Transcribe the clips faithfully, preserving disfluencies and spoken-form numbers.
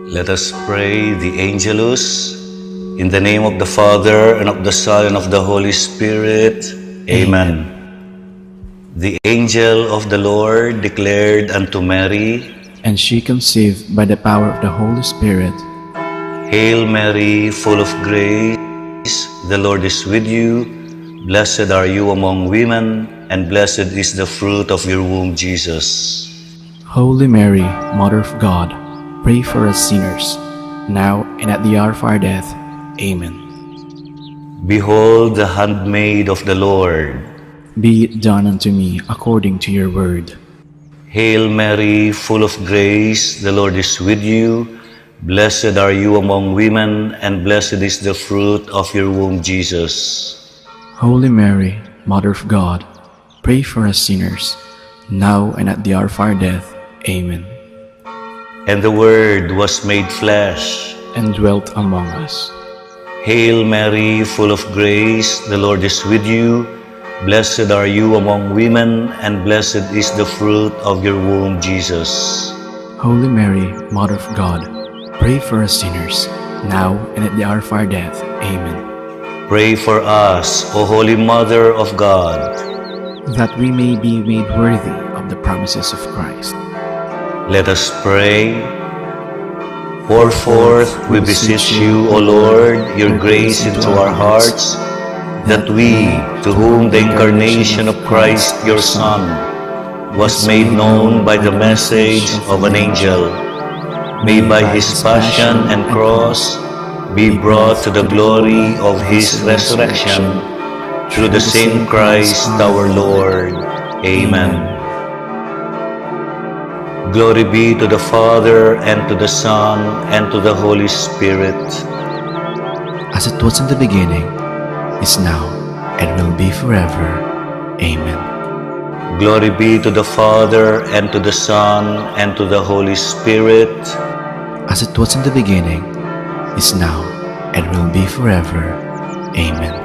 Let us pray the Angelus. In the name of the Father, and of the Son, and of the Holy Spirit. Amen. The angel of the Lord declared unto Mary, and she conceived by the power of the Holy Spirit. Hail Mary, full of grace, the Lord is with you. Blessed are you among women, and blessed is the fruit of your womb, Jesus. Holy Mary, Mother of God, pray for us sinners, now and at the hour of our death. Amen. Behold the handmaid of the Lord. Be it done unto me according to your word. Hail Mary, full of grace, the Lord is with you. Blessed are you among women, and blessed is the fruit of your womb, Jesus. Holy Mary, Mother of God, pray for us sinners, now and at the hour of our death. Amen. And the Word was made flesh and dwelt among us. Hail Mary, full of grace, the Lord is with you. Blessed are you among women, and blessed is the fruit of your womb, Jesus. Holy Mary, Mother of God, pray for us sinners, now and at the hour of our death. Amen. Pray for us, O Holy Mother of God, that we may be made worthy of the promises of Christ. Let us pray. Pour forth, we beseech you, O Lord, your grace into our hearts, that we, to whom the incarnation of Christ, your Son, was made known by the message of an angel, may by his passion and cross be brought to the glory of his resurrection, through the same Christ our Lord. Amen. Glory be to the Father, and to the Son, and to the Holy Spirit. As it was in the beginning, is now, and will be forever. Amen. Glory be to the Father, and to the Son, and to the Holy Spirit. As it was in the beginning, is now, and will be forever. Amen.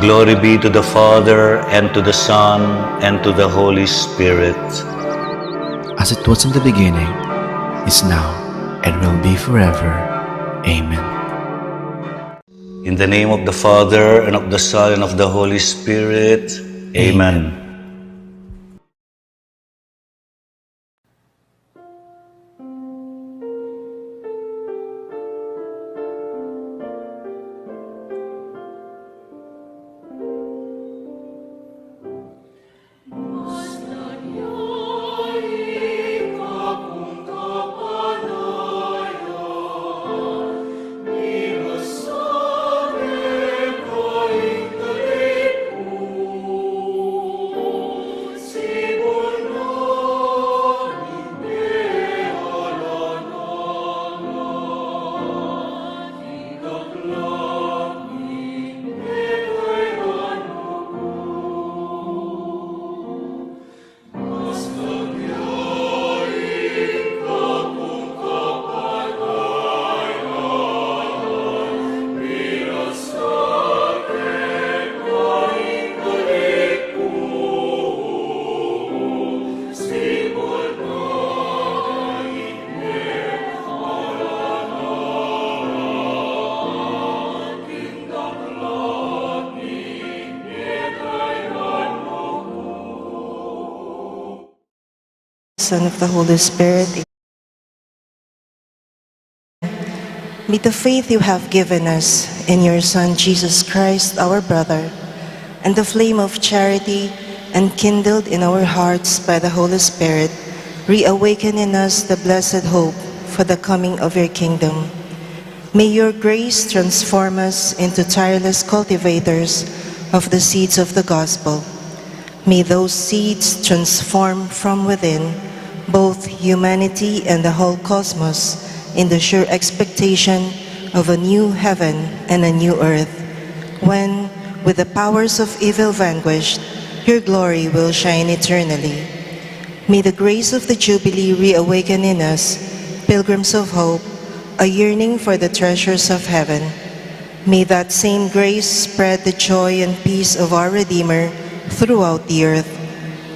Glory be to the Father, and to the Son, and to the Holy Spirit. As it was in the beginning, is now, and will be forever. Amen. In the name of the Father, and of the Son, and of the Holy Spirit. Amen. Son of the Holy Spirit. May the faith you have given us in your Son, Jesus Christ, our brother, and the flame of charity enkindled in our hearts by the Holy Spirit reawaken in us the blessed hope for the coming of your kingdom. May your grace transform us into tireless cultivators of the seeds of the gospel. May those seeds transform from within both humanity and the whole cosmos in the sure expectation of a new heaven and a new earth, when, with the powers of evil vanquished, your glory will shine eternally. May the grace of the Jubilee reawaken in us, pilgrims of hope, a yearning for the treasures of heaven. May that same grace spread the joy and peace of our Redeemer throughout the earth.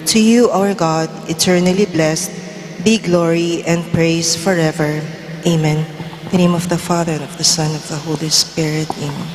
To you, our God, eternally blessed, be glory and praise forever. Amen. In the name of the Father, and of the Son, and of the Holy Spirit. Amen.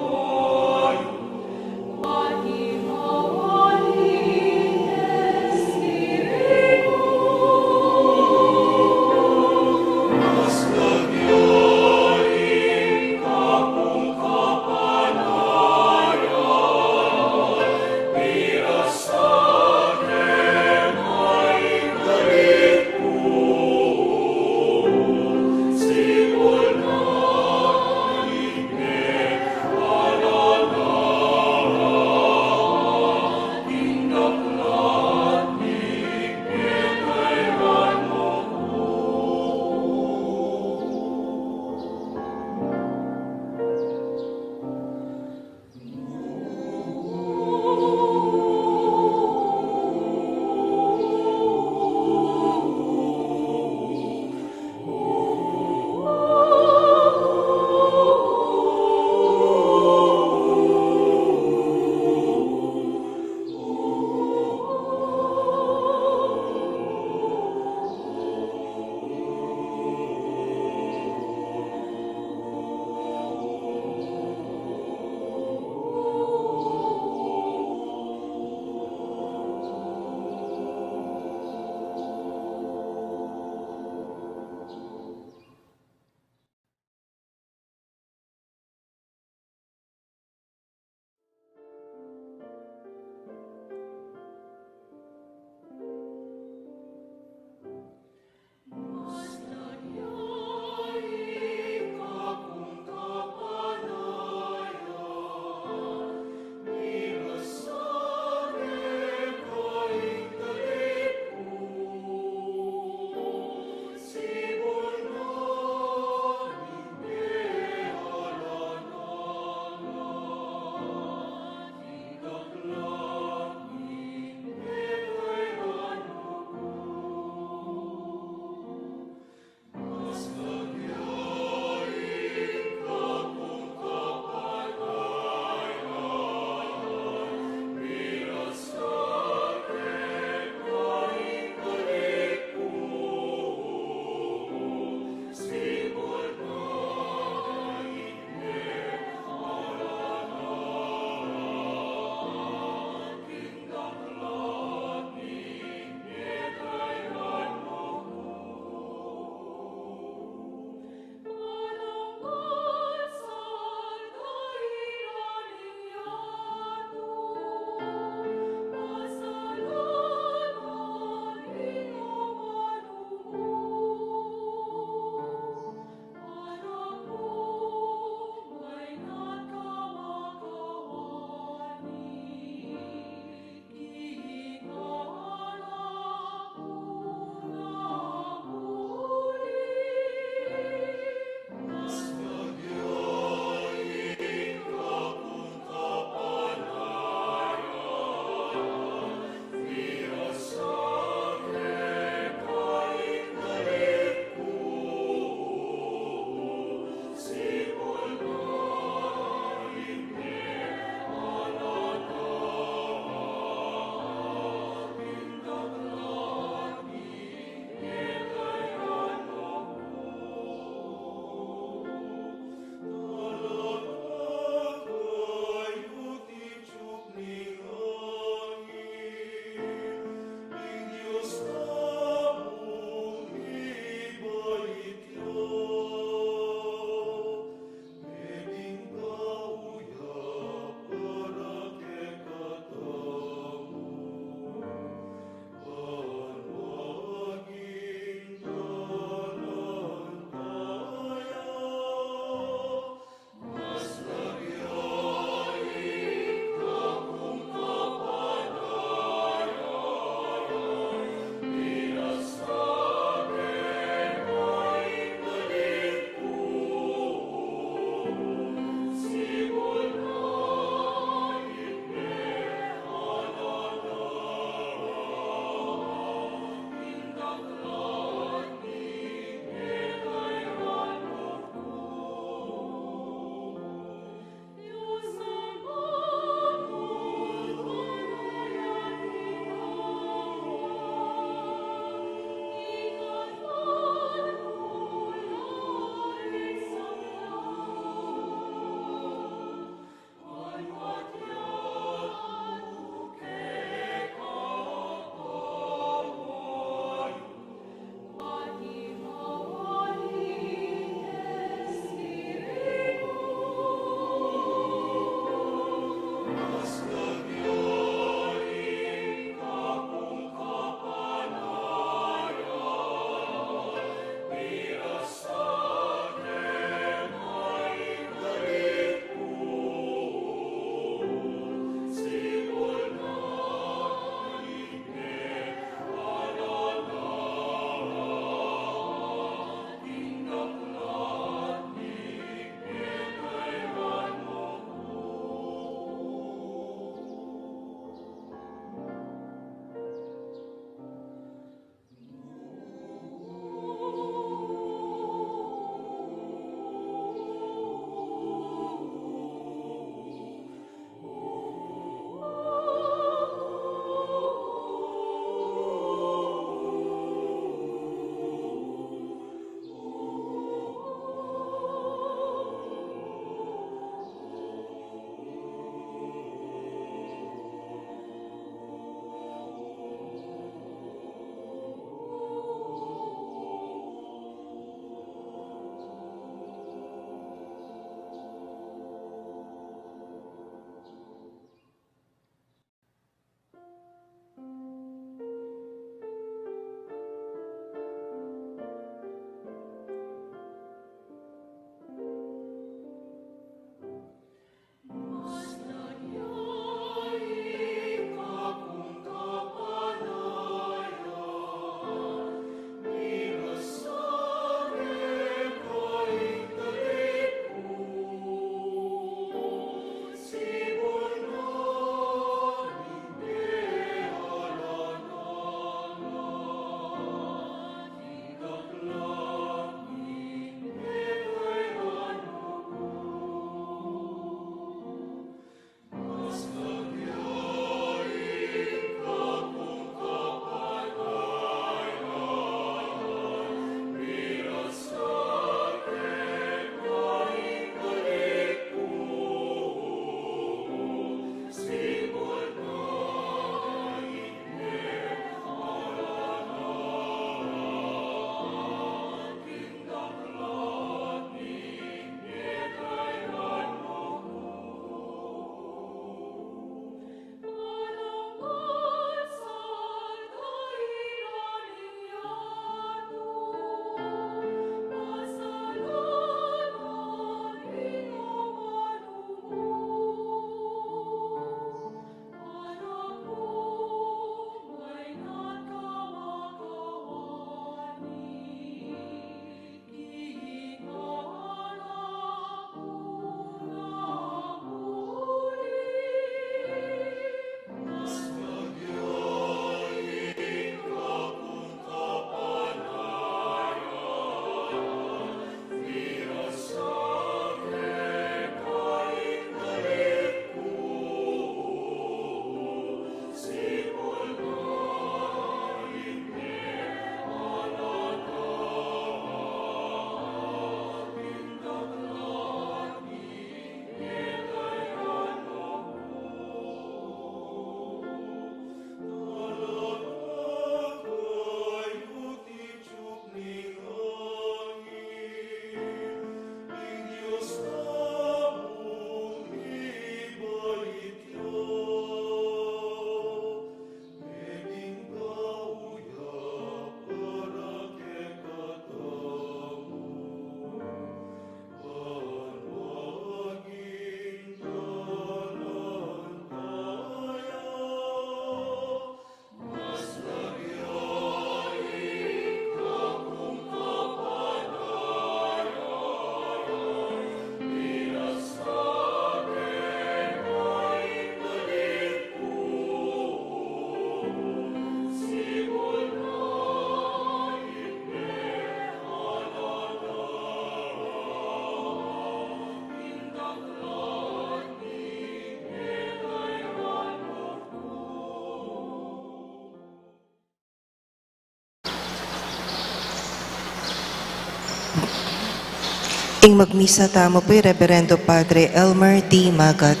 Ing magmisa tamu pu i Reberendo Padre Elmer D. Magat.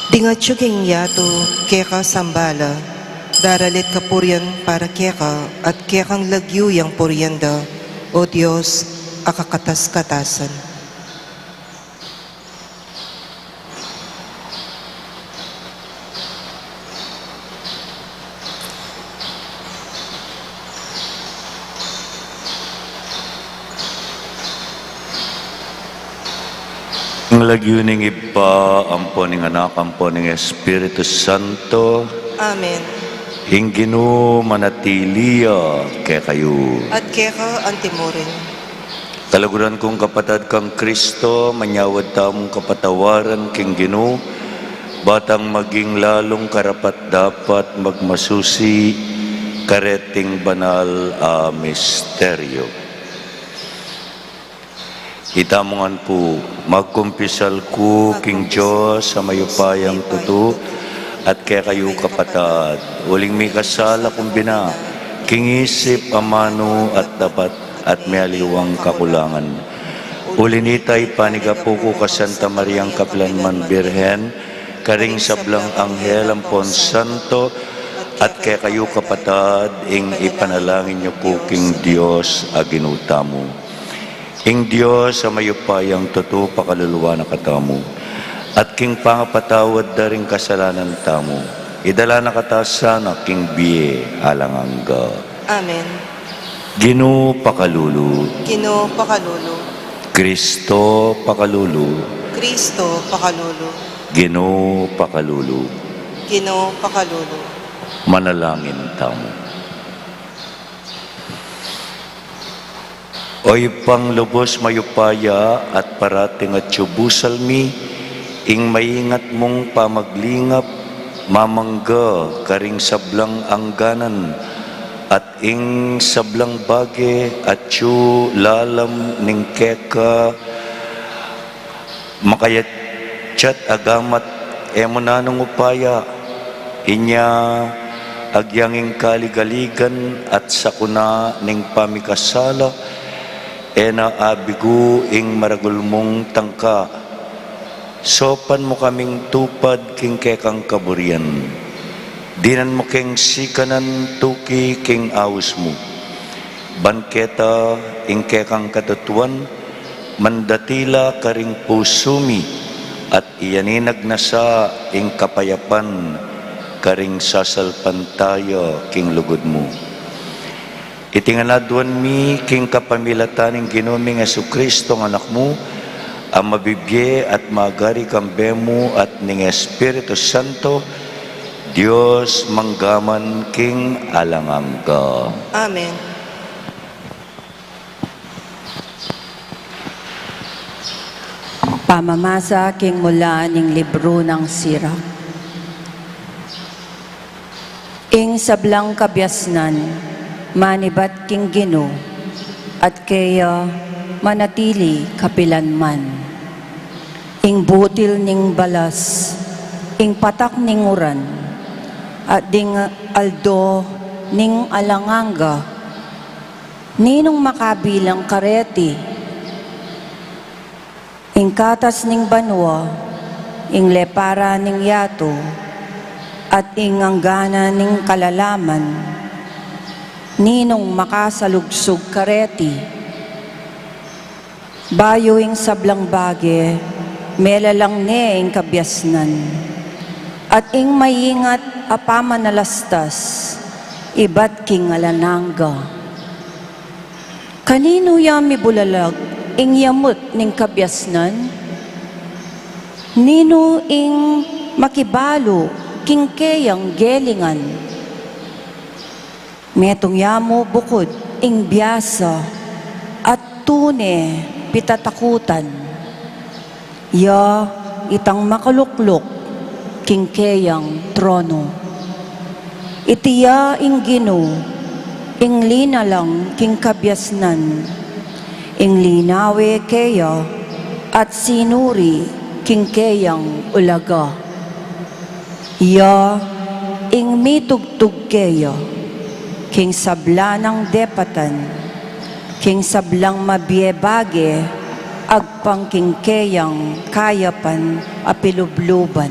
Ding atyu king yatu, keka sambala, daralit kapurian para keka, at kekang lagyu yang purian da, O Dios, a kakatas-katasan. Ing lagyu ning Ibpa, ampo ning Anak, ampo ning Espiritu Santo. Amen. Ing Ginu manatili ya kekayu. At keka antimurin. Kaluguran kung kapatad kang Kristo, manyawad tamung kapatawaran king Ginu, ba tang maging lalung karapat-dapat magmasusi kareting banal a misteryo. Itamu ngan pu, magkumpisal ku king Dios a mayupayang tutu, at kekayu kapatad, uling mikasala kung bina, king isip, amanu, at dapat, at mialiwang kakulangan. Uli nita, ipanigapu ku kang Santa Mariang kapilanman Birhen, karing sablang anghel ampon santo, at kekayu kapatad, ing ipanalangin yu ku king Dios a Ginu tamu. Ing Dios a mayupayang tutu pakaluluan na katamu, at king pangapatawad da ring kasalanan tamu, idala na kata sana king bie alang angga. Amen. Ginu pakalulu. Ginu pakalulu. Kristo pakalulu. Kristo pakalulu. Ginu pakalulu. Ginu pakalulu. Manalangin tamu. O Ibpang lubos mayupaya at parating atyu busal mi, ing maingat mung pamaglingap mamangga karing sablang angganan, at ing sablang bage atyu lalam ning keka makayatyat a gamat, e mu na nung upaya, inya agyang ing kaligaligan at sakuna ning pamikasala, e na abigu ing maragul mung tangka. Saupan mu kaming tupad king kekang kaburian. Dinan mu keng sikanan tuki king aus mu. Ban keta ing kekang katutuan, mandatila karing pusu mi, at iyaninag na sa ing kapayapan karing sasalpantaya king lugud mu. Iti ngan aduan mi king kapamilatan ning Ginu ming Jesucristo a Anak mu, a mabibie at magari kambe mu at ning Espiritu Santo, Dios mangga man king alang angga. Amen. Pamamasa king mula ning libru nang Sirach. Ing sablang kabiasnan manibat king Ginu, at keya manatili kapilanman. Ing butil ning balas, ing patak ning uran, at ding aldo ning alang angga, ninung makabilang kareti? Ing katas ning banua, ing lepara ning yatu, at ing anggana ning kalalaman, ninung makasalugsug kareti? Bayu ing sablang bage, melalang ne ing kabiasnan, at ing maingat a pamanalastas, ibat king alang angga. Kaninu ya mibulalag ing yamut ning kabiasnan? Ninu ing makibalu king keyang gelingan? Metung ya mu bukud ing biasa at tune pitatakutan. Ya itang makalukluk king keyang trono. Iti ya ing Ginu, ing linalang king kabiasnan, ing linawe keya at sinuri king keyang ulaga. Ya ing mitugtug keya king sabla nang depatan, King sablang mabie bage, agpang king keyang kayapan a pilubluban.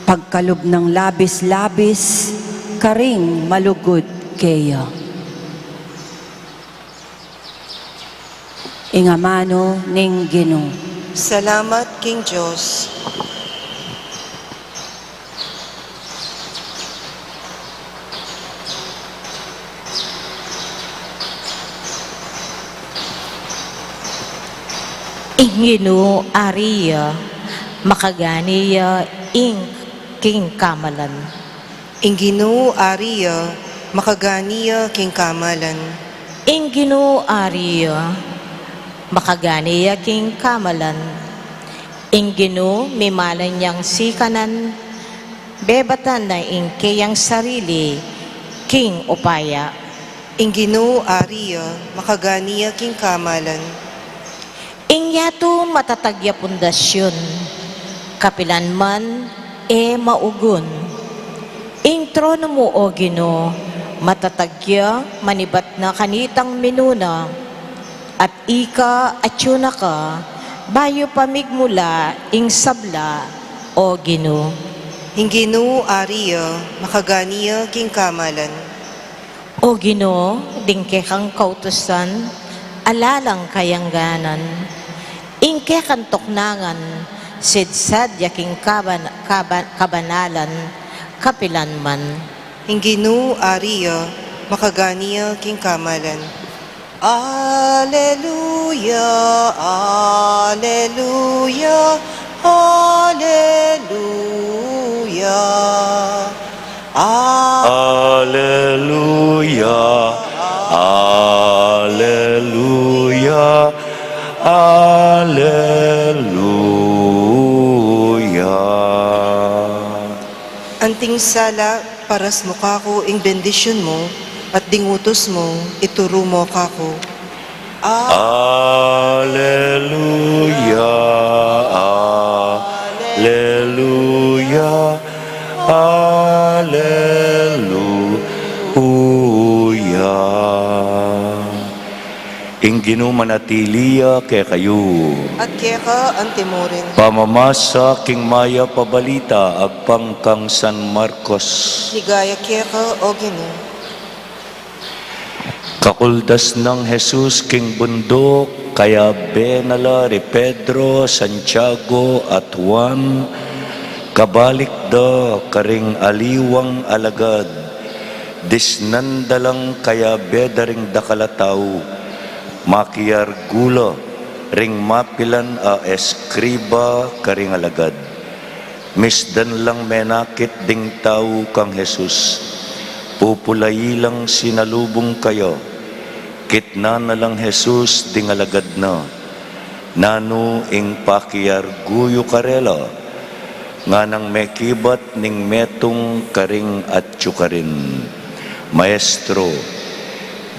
Pagkalub nang labis-labis karing malugud keya. Ing amanu ning Ginu. Salamat king Dios. Ing Ginu ari ya, makagani ya ing king kamalan. Ing Ginu ari ya, makagani ya king kamalan. Ing Ginu ari ya, makagani ya king kamalan. Ing Ginu mimalan yang sikanan, bebatan na ing keyang sarili king upaya. Ing Ginu ari ya, makagani ya king kamalan. Ing yatu matatag ya pundasyun, kapilan man e maugun. Ing tronu mu, o Ginu, matatag ya, manibat na kanitang minuna. At ika atyu na ka, bayu pa migmula ing sabla, o Ginu. Ing Ginu ari ya, makagani ya king kamalan. O Ginu, ding kekang kautusan, ala lang kayangganan. Ing kekang tuknangan, sidsad ya king kaban-, kaban-, kabanalan, kapilan man. Ing Ginu ari ya, makagani ya king kamalan. Alleluia, alleluia, alleluia. A- Alleluia, alleluia, alleluia. Anting sala, paras mu kaku ing bendisyun mu, at ding utus mu, ituru mu kaku. A- Alleluia, alleluia, alleluia. Ing Ginu manatili ya kekayu. At keka antimurin. Pamamasa king mayap a balita agpang kang San Marcos. Ligaya keka, o Ginu. Kakuldas nang Jesus king bunduk, kayabe na la ri Pedro, Santiago, at Juan, kabalik da karing aliwang alagad, disnan da lang kayabe da ring dakal a tau, makiargu la ring mapilan a eskriba karing alagad. Misdan lang menakit ding tau kang Jesus, pupulayi lang sinalubung kaya. Kitnan na lang Jesus ding alagad na, nanu ing pakiargu yu karela? Nganang mekibat ning metung karing atyu karin, Maestro,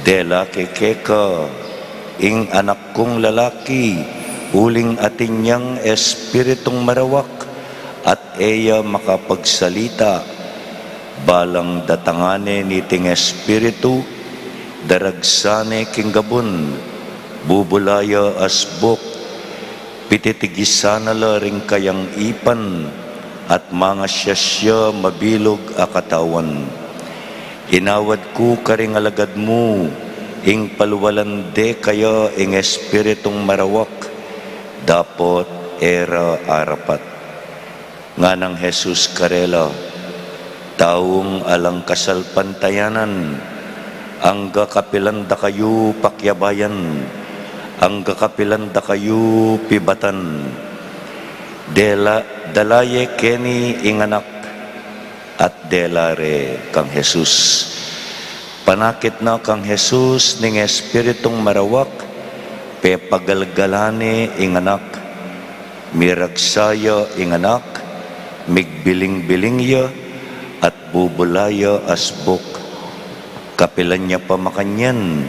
dela ke keka ing anak kung lalaki, uling atin yang espiritung marawak, at e ya makapagsalita. Balang datangan ne niting espiritu, daragsan ne king gabun, bubula ya asbuk, pititigisan na la ring kayang ipan, at mangasyasya mabilug a katawan. Inawad ku karing alagad mu, ing palualan de kaya ing espiritung marawak, dapot e ra arapat. Nganang Jesus karela, taung alang kasalpantayanan, angga kapilan da kayu pakiabayan, angga kapilan da kayu pibatan. Dela, dala ye keni ing anak, at dela re kang Jesus. Panakit na kang Jesus ning espiritung marawak, pepagalgalan ne ing anak. Miragsa ya ing anak, migbiling-biling ya, at bubula ya asbuk. Kapilan ya pa makanyan,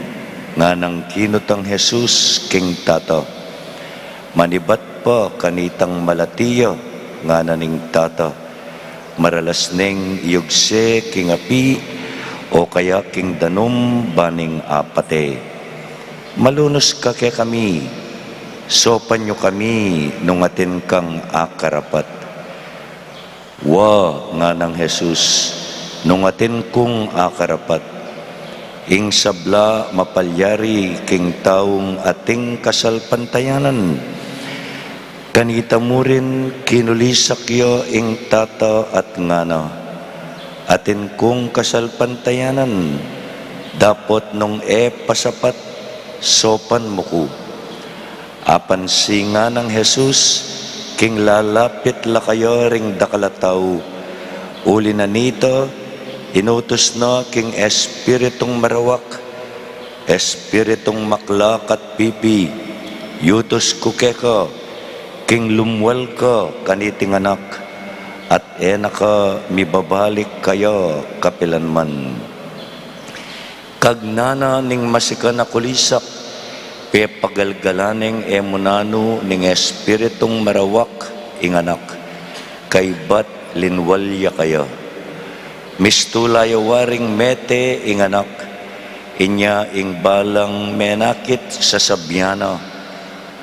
nganang kinutang Jesus king tata. Manibat pa kanitang malati ya, ngana ning tata. Maralas neng iyugse king api, o kaya king danum, ban ing apate. Malunus ka kekami, saupan yu kami nung atin kang akarapat. Wa, nganang Jesus, nung atin kung akarapat, ing sabla mapalyari king taung ating kasalpantayanan. Kanita murin kinulisak ya ing tata at ngana, atin kung kasalpantayanan, dapot nung e pasapat, saupan mu ku. Apansi nganang Jesus, king lalapit la kaya ring dakal a tau, uli na nita, inutus na king Espiritung Marawak, Espiritung maklak at pipi, yutus ku keka, king lumwal ka kaniting anak, at e na ka mibabalik kaya kapilanman. Kagnana ning masikan a kulisak, pepagalgalan neng e mu nanu ning Espiritung Marawak ing anak, kaybat linwal ya kaya. Mistula ya waring mete ing anak, inya ing balang menakit sasabian na,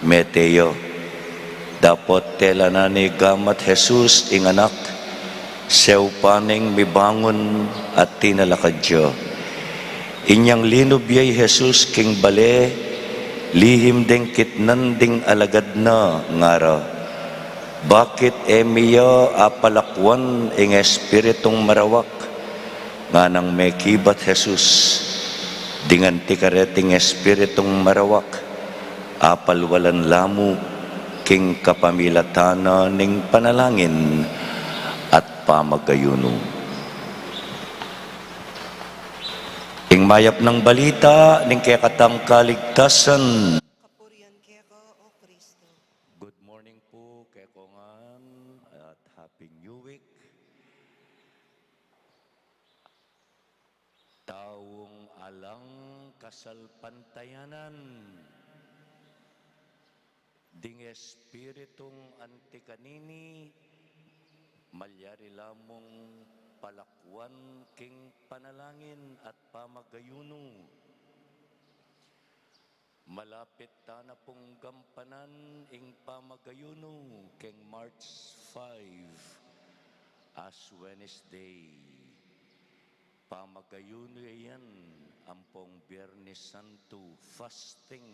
mete ya. Dapot tela na ne gamat Jesus ing anak, saupan neng mibangun at tinalakad ya. Inyang linub ya i Jesus king bale, lihim deng kitnan ding alagad na, ngara, bakit e mi ya apalakwan ing Espiritung Marawak? Nganang mekibat Jesus, ding anti kareting Espiritung Marawak, apalwalan la mu king kapamilatan na ning panalangin at pamagayunu. Ing mayap nang balita ning kekatang kaligtasan. Kapurian keka, O Kristo. Good morning pu kekongan at Happy New Week. Taung alang kasalpantayanan, ding espiritung anti kanini, malyari la mung palakwan king panalangin at pamagayunu. Malapit ta na pung gampanan ing pamagayunu keng March five, Ash Wednesday. Pamagayunu ya yan ampong Biernes Santo, fasting.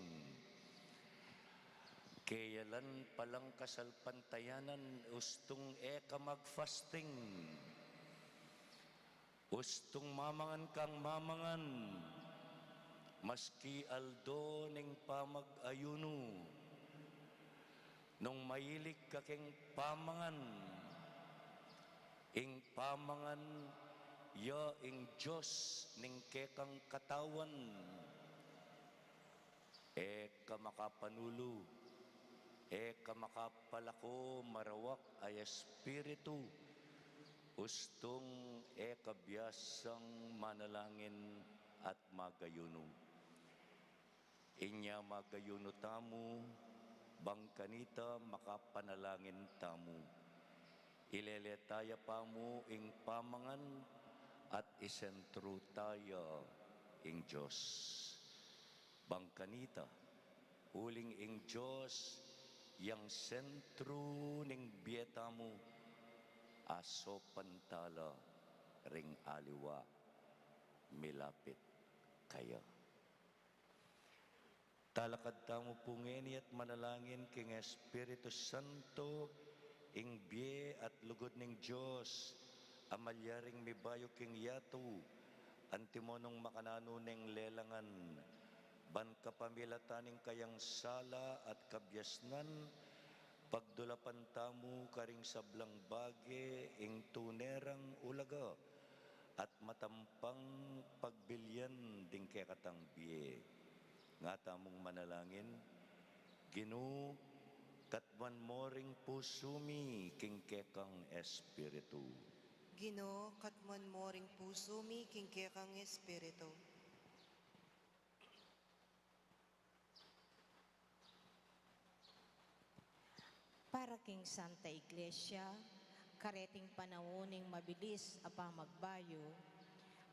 Keyalan palang kasalpantayanan ustung e ka mag-fasting. Ustung mamangan kang mamangan, maski aldo ning pamag-ayunu. Nung mailig ka keng pamangan, ing pamangan ya ing Dios ning kekang katawan. E ka makapanulu, e ka makapalako marawak a espiritu, ustung e ka biasang manalangin at magayunu. Inya magayunu tamu, bang kanita makapanalangin tamu. Ilele ta ya pa mu ing pamangan at isentru ta ya ing Dios. Bang kanita, uling ing Dios yang sentru ning bie tamu, asopan ta la ring aliwa, milapit kaya. Talakad tamu pu ngeni at manalangin king Espiritu Santo, ing bie at lugud ning Dios, a malyaring mibayu king yatu, antimo nung makananu neng lelangan, ban kapamilatan ning kayang sala at kabiasnan, pagdulapan tamu karing sablang bage ing tune rang ulaga, at matampang pagbilian ding kekatang bie. Nga tamung manalangin, Ginu, katmuan mo ring pusu mi king kekang espiritu. Ginu, katmuan mo ring pusu mi king kekang espiritu. Para king Santa Iglesia, kareting panaun ning mabilis a pamagbayu,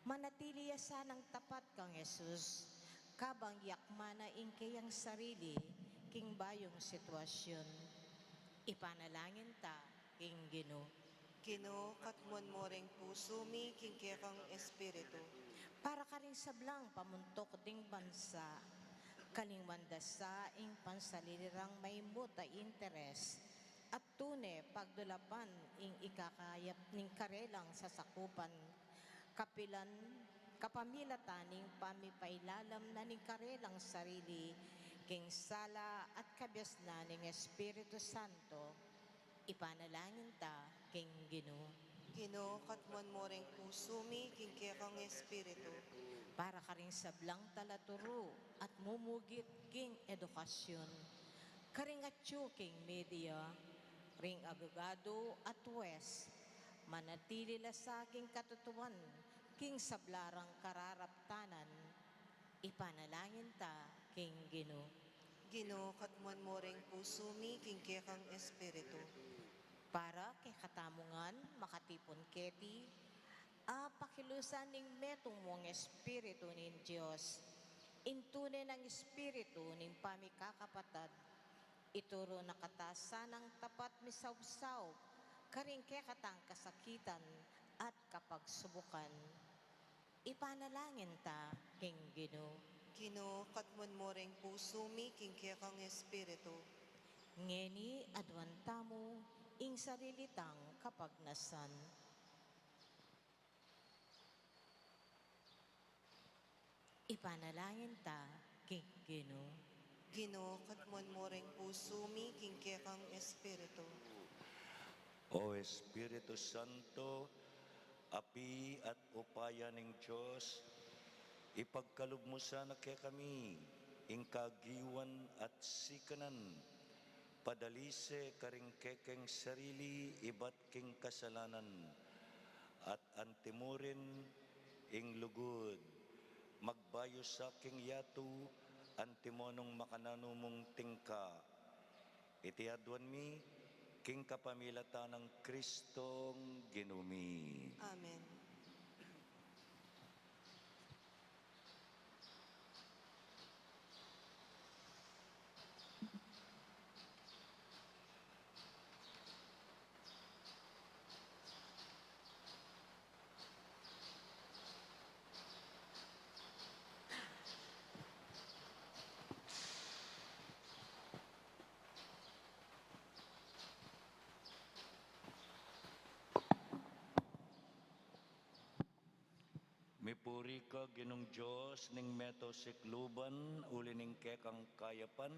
manatili ya sanang tapat kang Jesus, Kabang yakman na ing keyang sarili king bayung sitwasyun, ipanalangin ta king Ginu. Ginu, katmuan mu ring pusu mi king kekang espiritu. Para karing sablang pamuntuk ding bansa, kalingwan da sa ing pansarili rang maimut a interes, at tune pagdulapan ing ikakayap ning karelang sasakupan, kapilan kapamilatan ning pamipailalam na ning karelang sarili king sala at kabiasnan ning Espiritu Santo. Ipanalangin ta king Ginu. Ginu, katmuan mu ring pusu mi king kekang espiritu. Para karing sablang talaturu at mumugit king edukasyun, karing atyu king media, ring abogadu at huwes, manatili la sa king katutuan king sabla rang kararaptanan, ipanalangin ta king Ginu. Ginu, katmuan mu ring pusu mi king kekang espiritu. Para kekatamu ngan makatipun keti, a pakilusan ning metung mung Espiritu ning Dios, ing tune nang espiritu ning pamikakapatad, ituru na kata sanang tapat misaubsaub karing kekatang kasakitan at kapagsubukan. Ipanalangin ta king Ginu. Ginu, katmuan mu ring pusu mi king kekang espiritu. Ngeni aduan tamu ing sarili tang kapagnasan. Ipanalangin ta king Ginu. Ginu, katmuan mu ring pusu mi king kekang espiritu. O Espiritu Santo, Api at Upaya ning Dios, ipagkalub mu sana kekami ing kagiwan at sikanan, padalise karing kekeng sarili ibat king kasalanan, at antimurin ing lugud, magbayu sa king yatu, antimonung makananu mung tingka. Iti aduan mi king kapamilatan nang Kristong Ginu mi. Amen. Mipuri ka, Ginung Dios ning meto sikluban, uli ning kekang kayapan,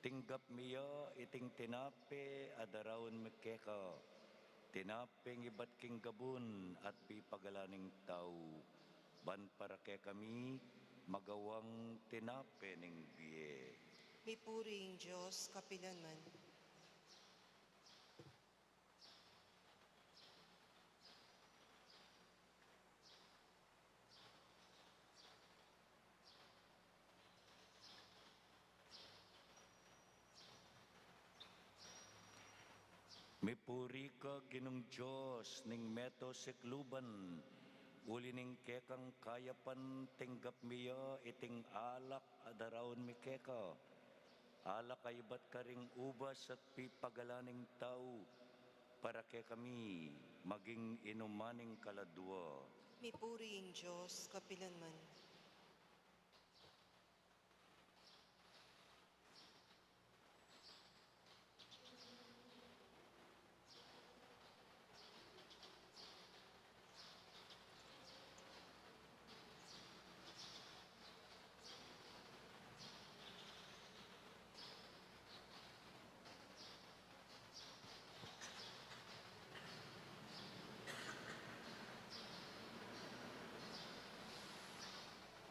tinggap mi ya iting tinape a daraun mi keka. Tinapeng ibat king gabun at pipagalan ning tau, ban para kekami magawang tinape ning bie. Mipuri ing Dios kapilan man. Mipuri ka, Ginung Dios ning meto sikluban, uli ning kekang kayapan tinggap mi ya iting alak a daraun mi keka. Alak a ibat karing ubas at pipagalan ning tau, para kekami maging inuman ning kaladua. Mipuri ing Dios kapilan man.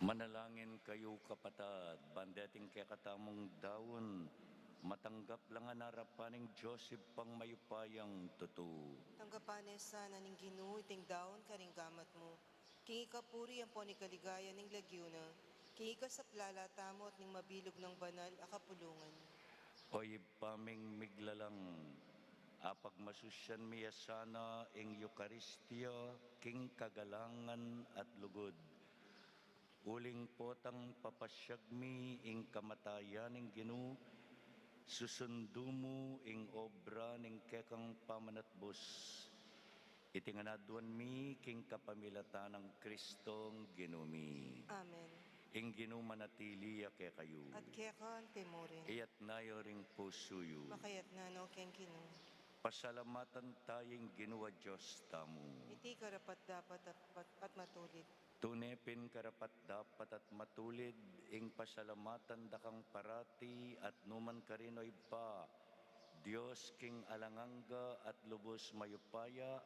Manalangin kayu, kapatad, ban deting kekatamung daun, matanggap la ngan arapan ning Dios Ibpang mayupayang tutu. Tanggapan na sana ning Ginu iting daun karing gamat mu, king ikapuri ampon ikaligaya ning lagyu na, king ikasaplala tamu at ning mabilug nang banal a kapulungan. O Ibpa ming miglalang, apagmasusyan mi ya sana ing Eukaristia king kagalangan at lugud, Uling potang papasyag mi ing kamatayan ning Ginu, susundu mu ing obra ning kekang pamanatbus. Iti ngan aduan mi king kapamilatan nang Kristong Ginu mi. Amen. Ing Ginu manatili ya kekayu. At keka mu rin. Iyatas yu ring pusu yu. Makayatas no king Ginu. Pasalamatan taya ing Ginu a Dios tamu. Iti karapat-dapat at, at, at matulid. Tune pin karapat-dapat at matulid ing pasalamatan da kang parati at nukarin man, o Ibpa, Dios king alang angga at lubus mayupaya,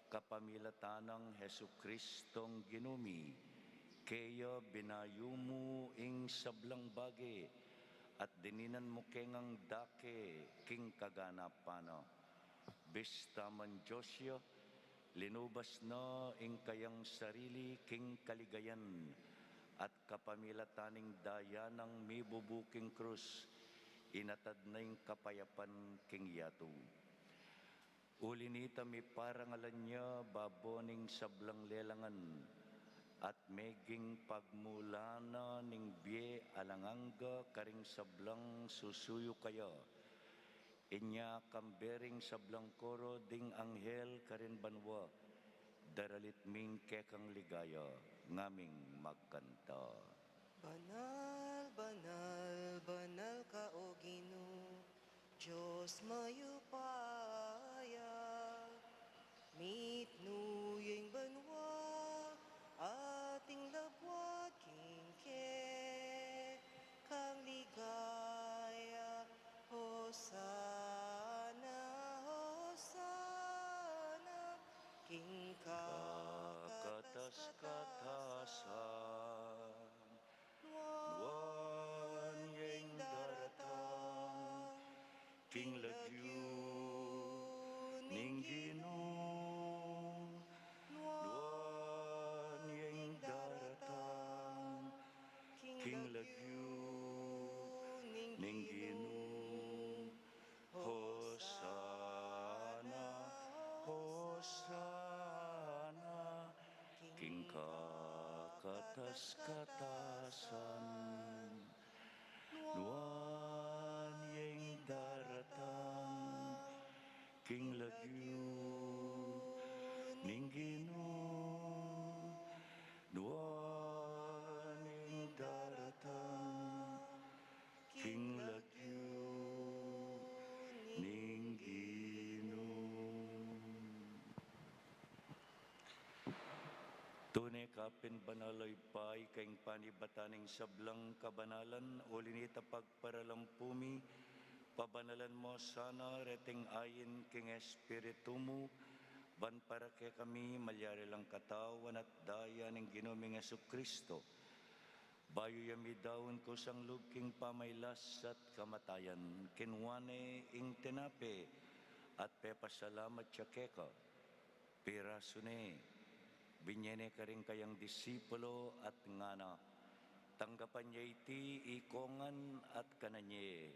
kapamilatan nang Jesucristong Ginu mi. Keya binayu mu ing sablang bage at dininan mu ke ngang dake king kaganapan na. Bista man Dios ya, linubas na ing kayang sarili king kaligayan, at kapamilatan ning daya nang mibubu king krus, inatad na ing kapayapan king yatu. Uli nita miparangalan ya babo ning sablang lelangan, at meging pagmulan na ning bie alang angga karing sablang susuyu kaya. Inya kambe ring sablang koro ding anghel karin banua, daralit ming kekang ligaya, ngaming magkanta. Banal, banal, banal ka, O Ginu, Dios mayupaya. Mitmu ya ing banua at ing labuad king kekang ligaya. Hosana, Hosana, king kakatas-katasan. Nuan ya ing daratang king lagyu ning Ginu. Nuan ya ing daratang king lagyu ning Ginu. Hosana, Hosana, king kakatas-katasan. Nuan ya ing daratang king lagyu ning Ginu. Nuan ya ing daratang king lagyu ning Ginu. Tune ka pin banal, o Ibpa, ika ing panibatan ning sablang kabanalan, uli nita pagparalampu mi, pabanalan mu sana reting ain king Espiritu mu, ban para kekami malyari lang katawan at daya ning Ginu ming Jesucristo. Bayu ya midaun kusang lub king pamailas at kamatayan, kinua ne ing tinape at pepasalamat ya keka, pirasu ne, binye ne karing kayang disipulu at ngana: Tanggapan ye iti ikongan at kanan ye.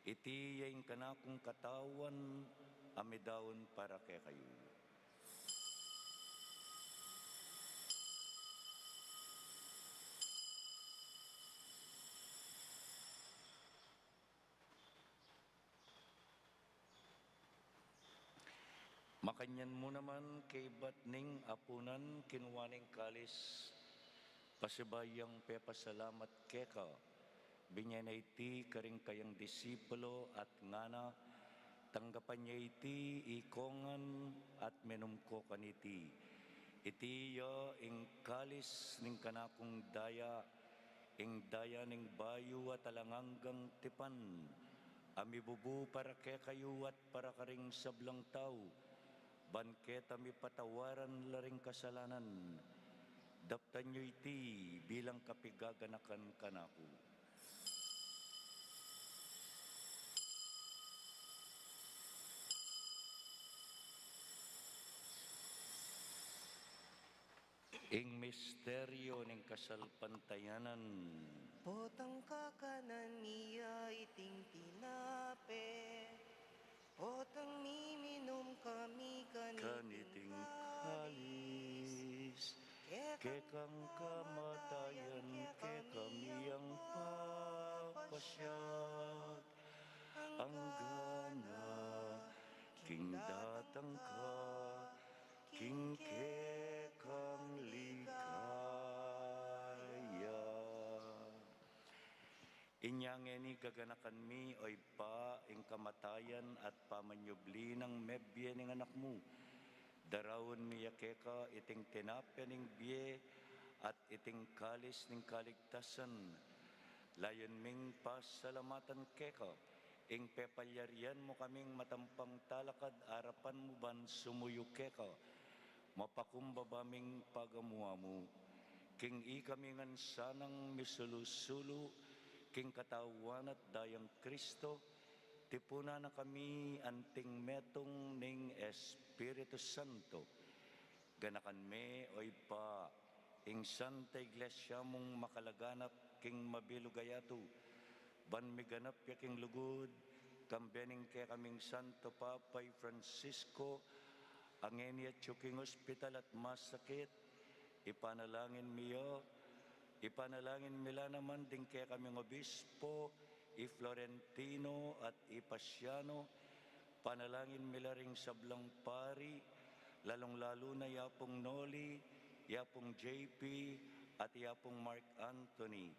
Iti ya ing kanakung katawan a midaun para kekayu. Makanyan mu naman kaibat ning apunan, kinua ne ing kalis, pasibayu yang pepasalamat keka, binye ne iti karing kayang disipulu at ngana: Tanggapan ye iti ikongan at minum ko kaniti. Iti ya ing kalis ning kanakung daya, ing daya ning bayu at alang anggang tipan, a mibubu para kekayu at para karing sablang tau, ban keta mipatawaran la ring kasalanan. Daptan yu iti bilang kapigaganakan kanaku. Ing misteryu ning kasalpantayanan. Potang kakanan mi ya iting tinape, potang miminum kami kaniting kalis, keka Kekang kamatayan, kekami yang papasiag, anggana king datang ka king kekang ligaya. Inya ngeni gaganakan mi, o Ibpa, ing kamatayan at pamanyubli nang mebie ning Anak mu. Daraun mi ya keka iting tinape ning bie at iting kalis ning kaligtasan. Layun ming pasalamatan keka ing pepalyarian mu kaming matampang talakad arapan mu ban sumuyu keka. Mapakumbaba ming pagamu-amu, king ikami ngan sanang misulu-sulu king Katawan at Dayang Kristo, tipunan na kami anting metung ning Espiritu Santo. Ganakan me, o Ibpa, ing Santa Iglesia mung makalaganap king mabilug a yatu, ban miganap ya king lugud, kambe ning kekaming Santo Papa i Francisco, a ngeni atyu king ospital at masakit. Ipanalangin mi ya, ipanalangin mi la naman ding kekaming obispo, i Florentino at i Pasiano. Panalangin mi la ring sablang pari, lalung-lalu na i Apung Noli, i Apung J P, at i Apung Mark Anthony.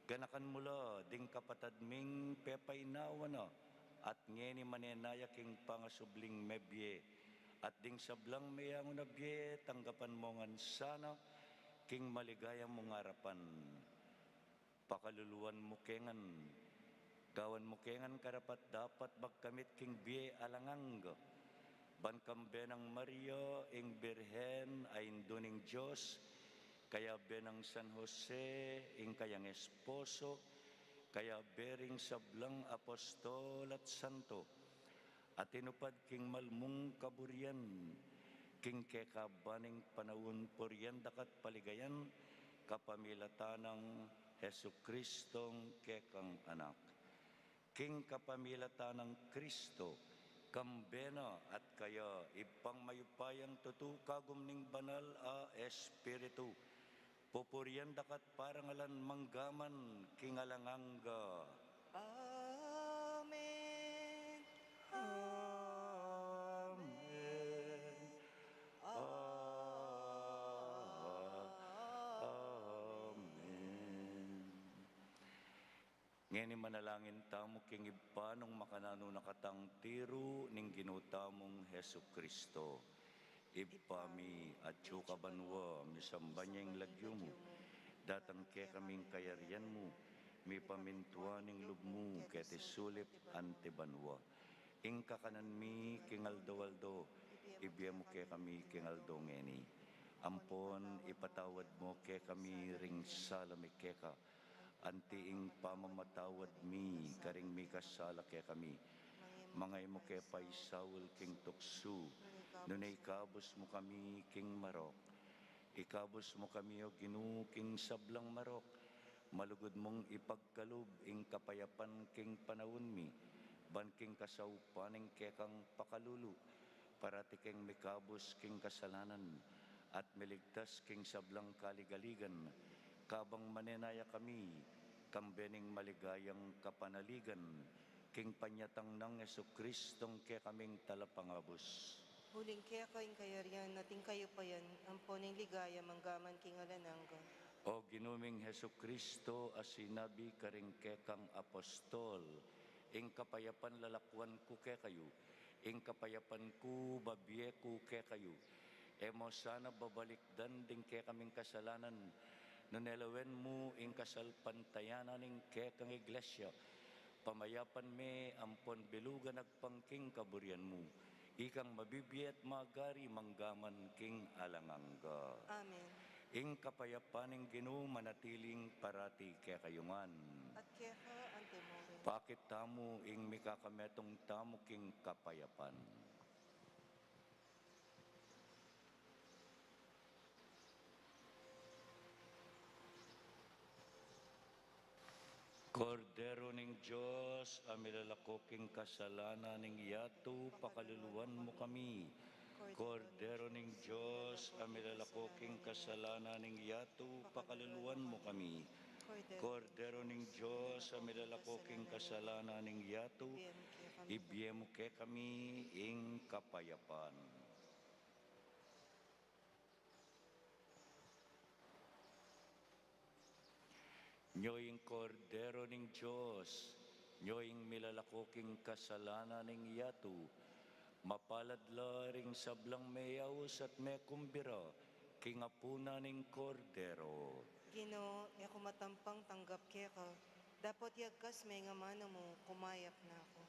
Ganakan mu la ding kapatad ming pepainawa na at ngeni manenaya king pangasubling mebie, at ding sablang meyangu na bie, tanggapan mu ngan sana king maligaya mung arapan. Pakaluluan mu ke ngan, gawan mu ke ngan karapat-dapat magkamit king bie alang angga, ban kambe nang Maria ing Birhen a Indu ning Dios, kayabe nang San Jose ing kayang esposo, kayabe ring sablang apostol at santo, a tinupad king malmung kaburian, king kekaban ning panaun purian da ka at paligayan, kapamilatan nang Jesucristong kekang Anak. King kapamilatan nang Kristo, kambe na at kaya, Ibpang mayupayang tutu, kagum ning Banal a Espiritu, pupurian da ka at parangalan manggaman king alang angga. Amen. Amen. Amen. Ngeni manalangin tamu king Ibpa nung makananu na katang tiru ning Ginu tamung Jesucristo. Ibpa mi, atyu ka banua, misamban ya ing lagyu mu, datang kekami ing kayarian mu, mipamintuan ing lub mu keti sulip anti banua. Ing kakanan mi king aldo-aldo, ibie mu kekami king aldo ngeni. Ampon ipatawad mu kekami ring sala mi keka, anti ing pamamatawad mi karing mikasala kekami. Manga e mu ke paisaul king tuksu, nune ikabus mu kami king marok. Ikabus mu kami, O Ginu, king sablang marok. Malugud mung ipagkalub ing kapayapan king panaun mi, ban king kasaupan ning kekang pakalulu, parati keng mikabus king kasalanan, at miligtas king sablang kaligaligan, kabang manenaya kami kambe ning maligayang kapanaligan, king panyatang nang Jesucristong kekaming Talapangabus. Uling keka ing kayarian at ing kayupayan, ampon ing ligaya manggaman king alang angga. O Ginu ming Jesucristo, a sinabi karing kekang apostol, ing kapayapan lalakuan ku kekayu, ing kapayapan ku babie ku kekayu. E mu sana babalikdan ding kekaming kasalanan, nune lawen mu ing kasalpantayanan ning kekang Iglesia. Pamayapan me ampon bilugan agpang king kaburian mu, ikang mabibie at magari manggaman king alang angga. Amen. Ing kapayapan ning Ginu manatiling parati kekayu ngan. At keka antimurin. Pakit tamu ing mikakametung tamu king kapayapan. Kordero ning Dios, a milalako king kasalanan ning yatu, pakaluluan mu kami. Kordero ning Dios, a milalako king kasalanan ning yatu, pakaluluan mu kami. Kordero ning Dios, a milalako king kasalanan ning yatu, ibie mu kekami ing kapayapan. Nyo ing Kordero ning Dios, nyo ing milalako king kasalanan ning yatu. Mapalad la ring sablang meyaus at mekumbira king apunan ning Kordero. Ginu, e ku matampang tanggap keka, dapot yagkas me ing amanu mu, kumayap na ku.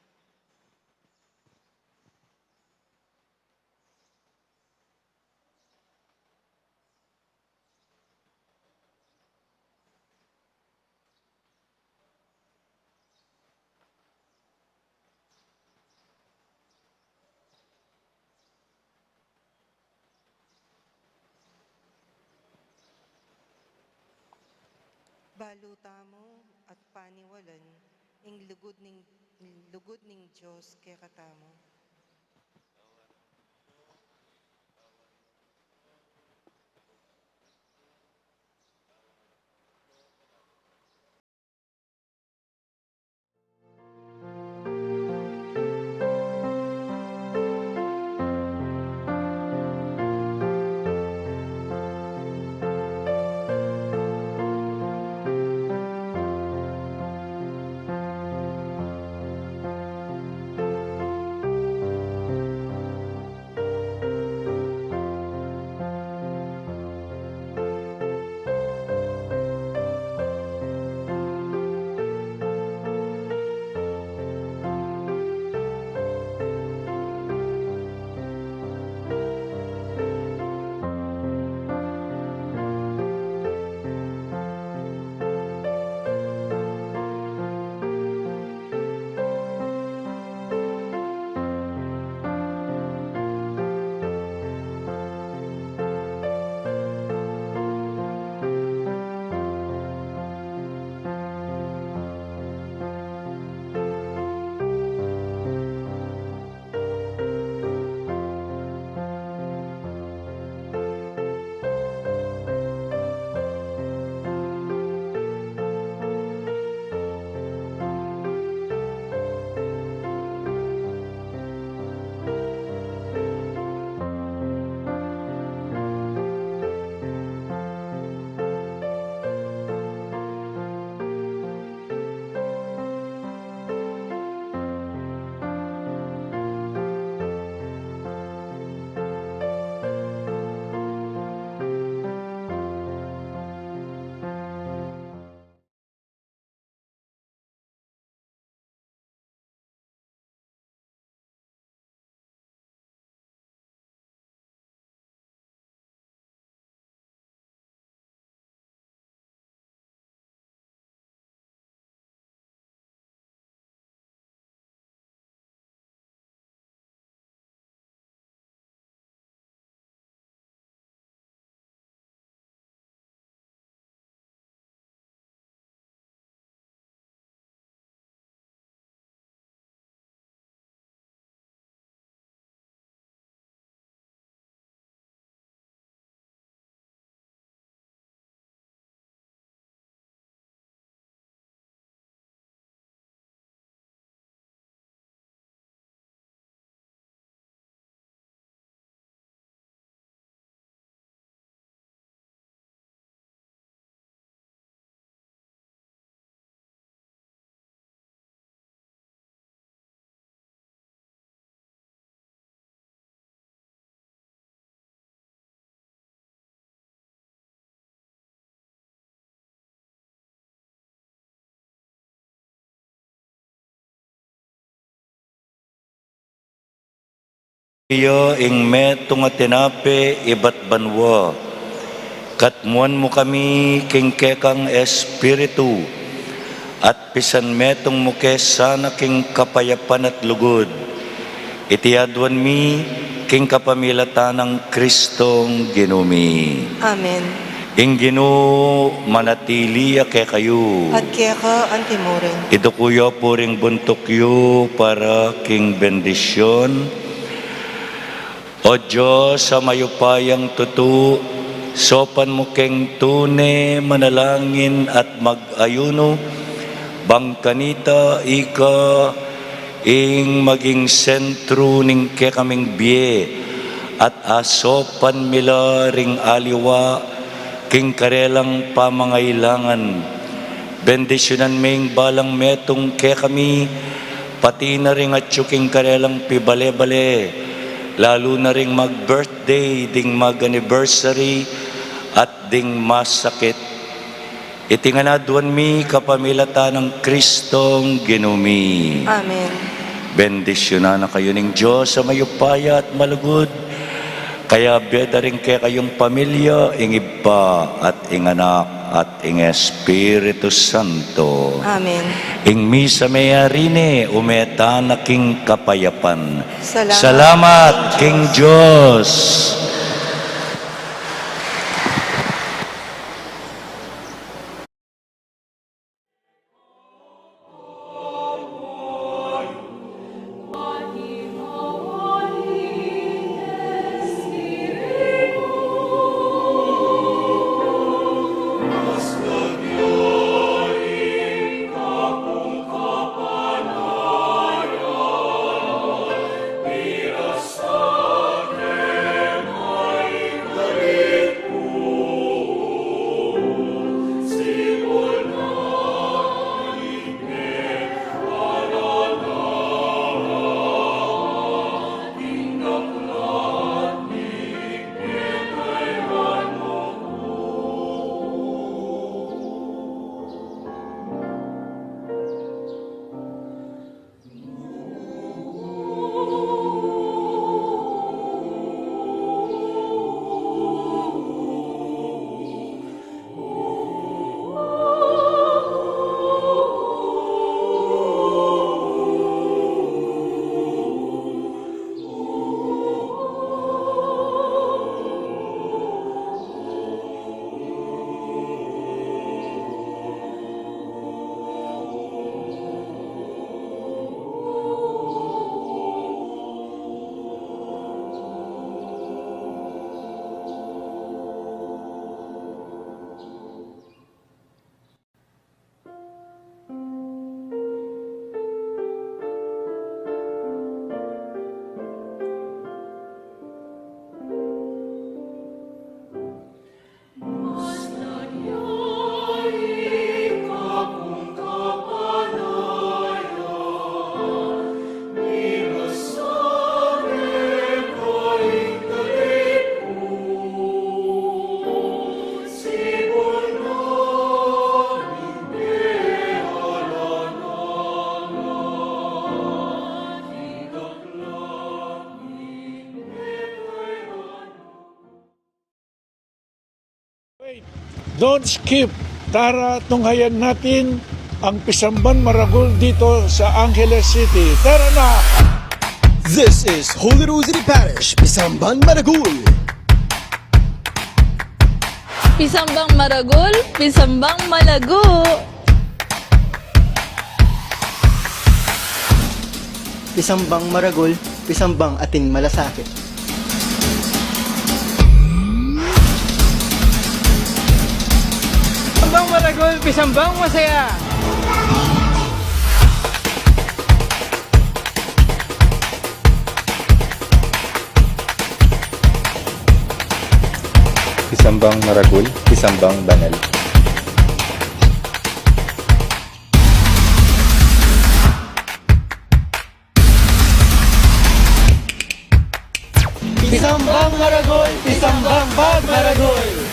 Balu tamu at paniwalan ing lugud ning, lugud ning Dios kekatamu. Iya ing metung a tinape ibat banua, katmuan mu kami king kekang Espiritu, at pisanmetung mu ke sana king kapayapan at lugud. Iti aduan mi king kapamilatan nang Kristong Ginu mi. Amen. Ing Ginu manatili ya kekayu. At keka antimurin. Iduku yu pu ring buntuk yu para king bendisyun. O Dios a mayupayang tutu, saupan mu keng tune manalangin at mag-ayunu, bang kanita ika ing maging sentru ning kekaming bie, at asaupan mi la ring aliwa king karelang pamangailangan. Bendisyunan me ing balang metung kekami, pati na ring atyu king karelang pibale-bale, lalu na ring mag-birthday, ding mag-anniversary, at ding masakit. Iti ngan aduan mi kapamilatan nang Kristong Ginu mi. Amen. Bendisyunan na kayu ning Dios a mayupaya at malugud, kayabe da ring kekayung pamilya, ing Ibpa at ing Anak at ing Espiritu Santo. Amen. Ing misa meyari ne, ume tana king kapayapan. Salamat. Salamat king Dios. Wait, don't skip. Tara, tunghayan natin ang Pisamban Maragul dito sa Angeles City. Tara na! This is Holy Rosary Parish, Pisamban Maragul. Pisambang maragul, pisambang malagu. Pisambang maragul, pisambang atin malasakit. Pisambang maragul, pisambang masaya. Pisambang maragul, pisambang banal. Pisambang maragul, pisambang magmaragul.